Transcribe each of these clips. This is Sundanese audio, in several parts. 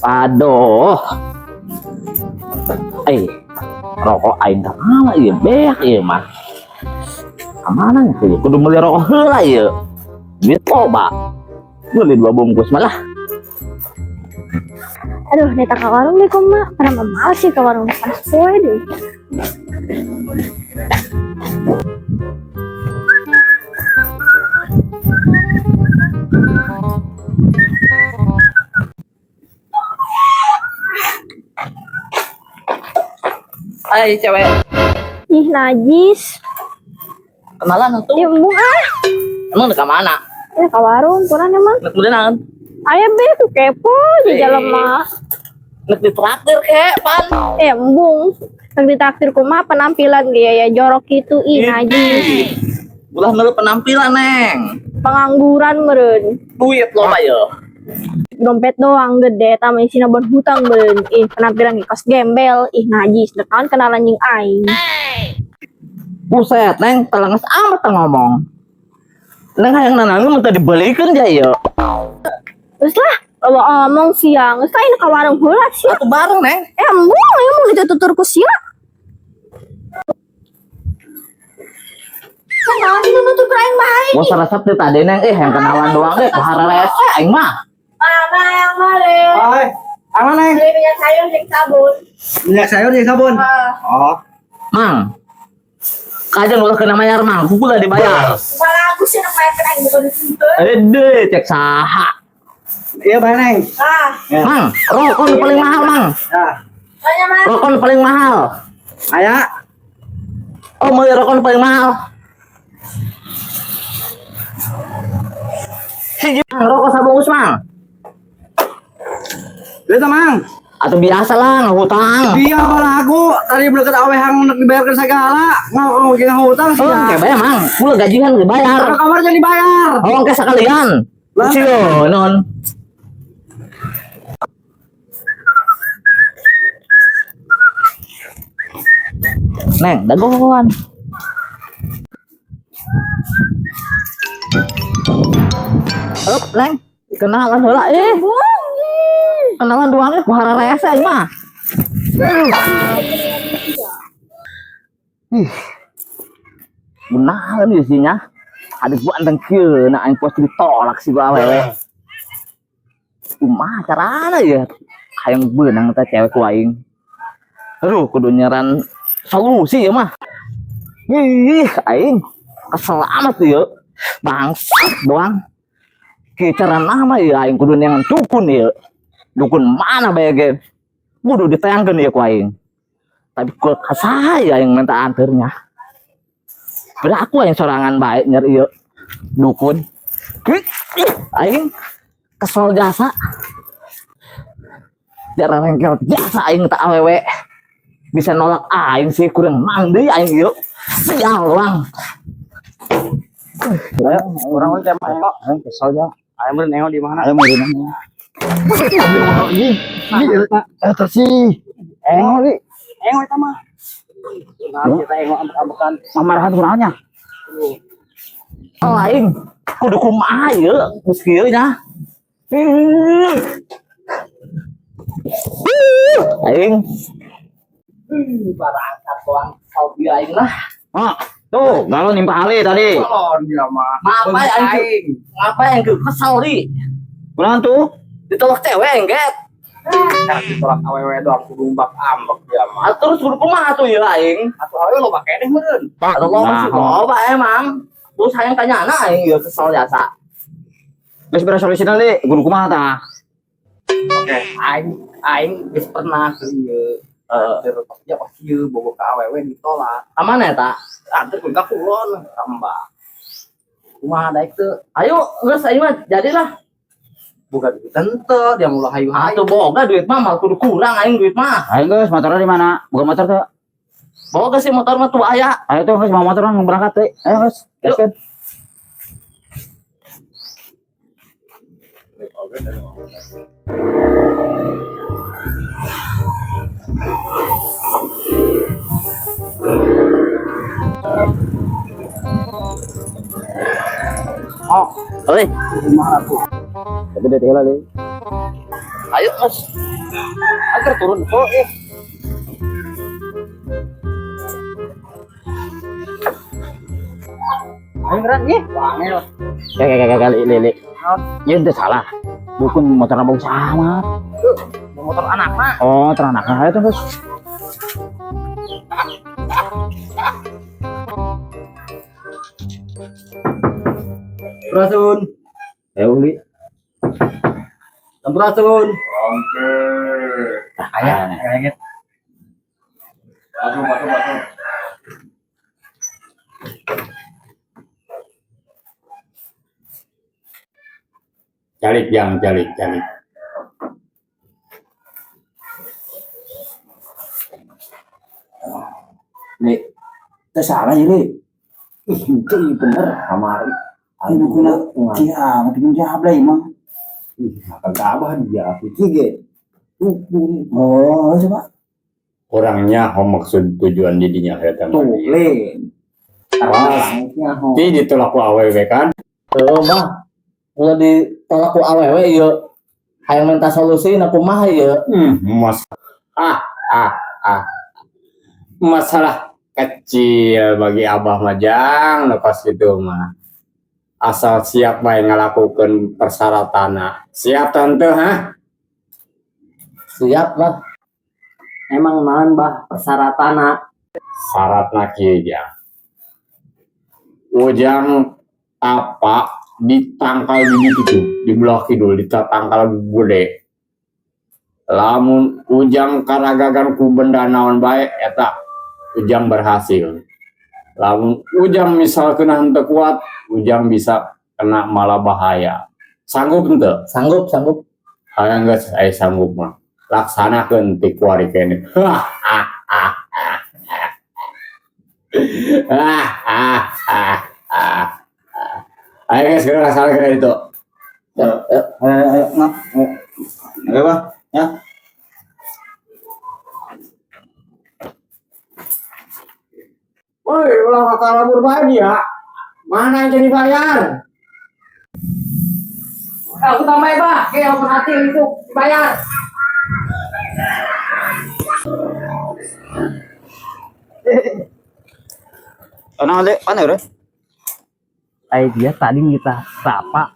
Aduh. Eh, rokok aing ka mana ieu? Beak ieu mah. Ka mana nya ieu? Kudu meuli rokok heula ieu. Duit loba. Beli dua bungkus malah. Aduh, neta ka warung deh kumaha. Pernah males sih ke warung pas poe deh. Hai cewek, Ih, najis. Kenalan tuh. Ya embung ah. Emang ka mana? Ya ka warung kurang emang. Nek meuli naon? Aya be tuh kepo di jalan mah. Nek ditraktir kek, pan. Eh, embung. Yang ditraktir kumaha penampilan dia ya jorok gitu, ih najis. Ulah meuli penampilan, Neng. Pengangguran meureun. Duit loba ye. Dompet doang gede tama isina bon hutang meureun. Ih, penampilan kos gembel, ih najis. Dek naon kenalan jeung aing. Buset, Neng, telenges amat teh ngomong. Neng hayang nanaon mun teu dibelikeun ja ieu. Terus lah, loba omong siang. Geus lain ka warung heula sia. Atuh bareng, Neng. Eh, embung aing mun ditutur ku sia. Kumaha sih nu nutur ku aing bae? Gua resep teh tadi, Neng, eh yang kenalan doang deh, hararese aing mah. Mama yang mare. Hai, apa Neng? Beli minyak sayur jeung sabun. Minyak sayur jeung sabun. Oh, Mang. Kajian ulah kena bayar, Mang. Kuku lah dibayar. Malah aku sih nak bayar aing bukan dituntut. Ede, cek saha. Iya bayar Neng. Ah, Ya. Mang, rokok nu paling mahal, Mang. Ya. tanya Mas. Rokok nu paling mahal. Aya. Oh, meuli rokok nu paling mahal. Hiji, Mang, rokok sabungkus, Mang. Duit Mang. Atau biasa lah, ngahutang. Iya balagu tadi belum kata awe hang dibayarkan segala. Ngomong jeung hutang sih. Oh, kayak bayar, Mang. Kula gajian dibayar. Kalau kamar jangan dibayar. Oh, kayak sekalian. Lah. Cio, non. Neng, dagoan. Up, Neng. Kenalan heula eh. Kenalan doang eh, ku hararese aing mah. Ih. Benar nih isinya. Adik gua anteng kieu, nah aing pos ditolak sih gua awewe. Kumaha carana ya? Hayang beunang teh cewek ku aing. Aduh, kudu nyeran solusi ya mah. Ih, aing kesel amat ya. Bangsat doang. Kieu carana mah ya aing kudu neangan dukun ya. Dukun mana bae ge? Kudu ditayangkeun ya ku aing. Tapi ku kasaha ya aing minta anternya. Beraku aing sorangan bae nyeri ieu dukun. Ih, aing kesel jasa. Jarang rengkel jasa aing tak awewe. Bisa nolak aing sih kurang mandi aing ieu. Sial doang. Ayo, orang teh mah Aing kesel ya. Ayo meureun nengok di mana? Ayo meureun nengok. Eta sih. Engok di. Engok eta mah. Nah, kita engok ambek-ambekan. Mamarahan kunaonnya? Oh, aing kudu kumaha ieu geus kieu nya. Aing. Barangkat doang kau bieu aing lah. Oh, tuh, galon nimpa Ali tadi. Galon dia mah. Ngapain aing? Ngapain aing kesel di? Kunaon tuh? Ditolak cewek aing get. Nah, ditolak awewe doang kudu mbak ambek dia mah. Terus kudu kumaha tuh ieu aing? Atuh awewe loba keneh meureun. Atau loba sih loba emang. Terus hayang tanya anak aing ieu kesel jasa. Geus beres solusina li, kudu kumaha tah? Oke, aing geus pernah ke ieu. Terus dia pas ieu bogo ka awewe ditolak. Ka mana eta? Anter kudu ka kulon ka Mbak. Kumaha daek teu? Ayo, geus aing mah jadilah. Boga duit henteu, dia mulah hayu-hayu. Atuh boga duit mah mal kudu kurang aing duit mah. Ayo geus, motornya di mana? Boga motor teu? Boga sih motor mah tuh aya. Ayo tuh geus bawa motor mah berangkat teh. Ayo geus, gaskeun. Oh, Oleh, kumaha tuh? Tapi dia heula li. Ayo Mas. Agar turun kok eh. Ayo gerak ih, wangel. Kayak kayak li li li. Ya itu salah. Bukan motor abang sama. Motor anak mah. Oh, motor anak. Ayo tuh, Bos. Sampurasun. Ayo, Li. Sampurasun. Oke. Ayah, ayah. Masuk, masuk, masuk. Calik jang, calik, calik. Li. Itu salah ya, Li. Ih, itu iya bener kamari. Ayo kuna kiamat pun jawab lah emang. Ih, akan abah dia. Iki ge. Oh, coba. Orangnya ho maksud tujuan didinya eta Tuh, mah. le. Pasti ditolak ku awewe kan? Tuh, Bah. Ulah ditolak ku awewe ieu. Hayang minta solusi na kumaha ieu? Mas ah ah ah. Masalah kecil bagi abah mah jang lepas itu mah. Asal siap bae ngalakukeun persyaratanna. Siap tante ha? Siap lah. Emang naon bah persyaratanna? Syaratna kieu jang. Ujang apa ditangkal di ditu tuh, di belah kidul ditangkal gede. Lamun Ujang karagagan ku benda naon bae eta Ujang berhasil. Lamun Ujang misal kena henteu kuat, Ujang bisa kena malah bahaya. Sanggup henteu? Sanggup, sanggup. Hayang geus aya sanggup mah. Laksanakeun ti kuari keneh. Ah ah ah ah ah ah ah. Ayo guys, segera laksanakeun itu. Ayo, ayo, ngap. Ayo, Bah. Ya. Woi, ulah kakalabur bae dia. Mana yang jadi bayar? Aku tambah ya, bah. Kayak open hati itu bayar. Ono Li, mana bre? Ai dia tadi kita sapa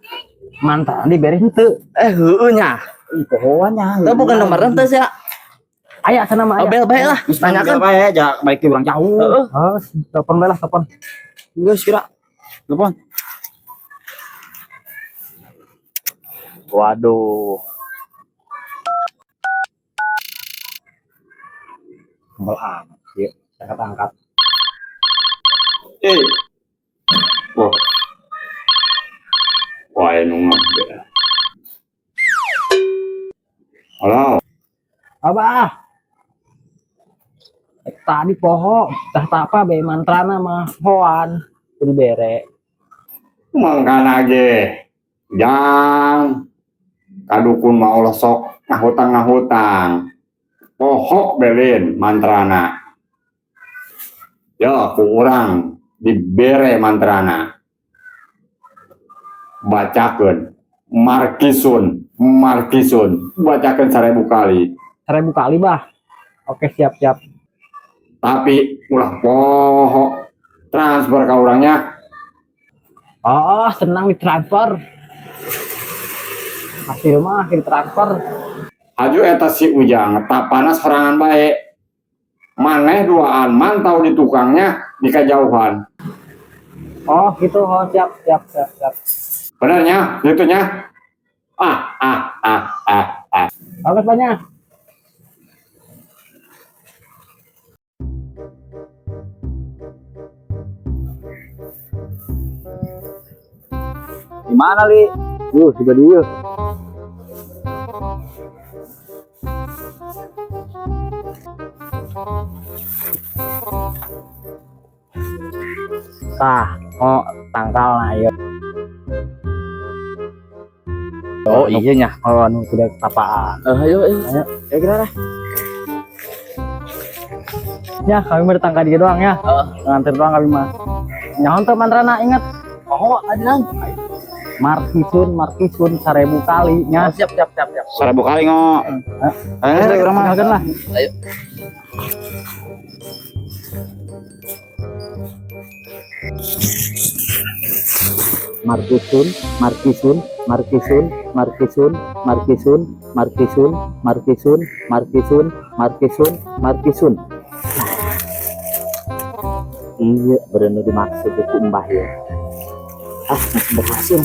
mantan dibere henteu. Heueuh nya. Ih, pohoannya. Teu bukan nomor teh sia. Aya sana mah Oh, aya. bel bae lah. Tanyakan Tanyakan. bae, jangan baik di orang jauh. Heeh. Oh, telepon bae lah, telepon. Geus kira. Telepon. Waduh. Kembal amat sih. Angkat angkat. Eh. Wah. Wah, nu ngabel. Halo. Abah. Tadi poho, tah tapa be mantrana mah hoan jadi bere. Mangkana ge. Jang. Kadukun mah ulah sok ngahutang-ngahutang. Pohok belin mantrana. Ya, ku urang dibere mantrana. Bacakeun Markisun, Markisun, bacakeun 1000 kali. 1000 kali bah. Oke, siap siap. Tapi ulah poho transfer ke orangnya. Oh, senang ditransfer. Hasil mah ditransfer. Haju eta si Ujang tapana sorangan bae. Maneh duaan mantau di tukangnya di kejauhan. Oh, gitu. Oh, siap siap siap siap. Benernya, gitunya. Ah ah ah ah ah. Bagus banyak. Di mana, Li? Sudah dia. Tah, oh tangkal nah ieu. Oh, iya nya. Oh, anu tidak tapaan. Ayo, ayo. Ya kira lah. Ya, kami mah ditangkal dia doang ya. Heeh. Nganter doang kami mah. Nyaho teu mantrana inget. Oh, tadi nang. Markisun, markisun 1000 kali nya. Siap, siap, siap, siap. 1000 kali ngo. Ayo geus urang mah. Tinggalkan lah. Ayo. Markisun, Markisun, Markisun, Markisun, Markisun, Markisun, Markisun, Markisun, Markisun, Markisun. Iya, bener dimaksud ku Mbah ya. Ah, berhasil.